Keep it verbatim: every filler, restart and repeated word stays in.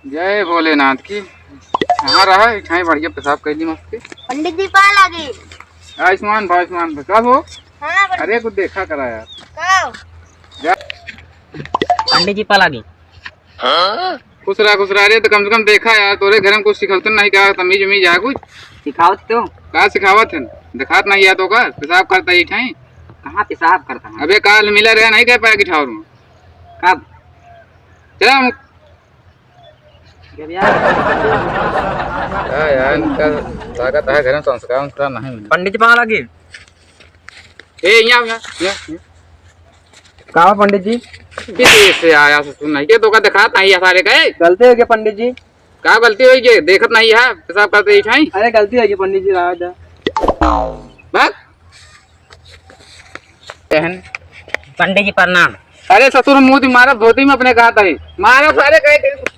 जय भोलेनाथ की। कहाँ रहा? इठाई बढ़िया पेशाब कर ली मस्त। पंडित जी पा लागी। आयुष्मान भाई, आयुष्मान भाई, कब हो? हाँ, पंडित अरे, कुछ देखा करा यार। कब? जा। पंडित जी पा लागी। खुश रहा, खुश रहा। अरे, तो कम से कम देखा यार, तोरे घर में कुछ सिखलतन नहीं, का तमीज उमीज है कुछ? सिखावत तो। का सिखावत है? दिखात नहीं है तो का? पेशाब करता ही ठाई। कहाँ पेशाब करता है? अबे, काल मिला रहे, नहीं कह पाया कि ठावर में। कब? चला हम जब यार। का यार, इनका लागत है घर में संस्कार, संस्कार नहीं मिला। पंडित जी पा लागी। ए, यहाँ, यहाँ, यहाँ, यहाँ। का हो पंडित जी? किस देश से आया ससुर नहीं के तो का दिखात नहीं है सारे का, ए? गलती हो गई पंडित जी। का गलती हो गई? देखत नहीं है, पेशाब करते ही ठाई। अरे गलती हो गई पंडित जी, रहा जा। भाग। बहन। पंडित जी प्रणाम। अरे ससुर मुंह दी मारा धोती में अपने कहा था ही। मारा सारे कहे के।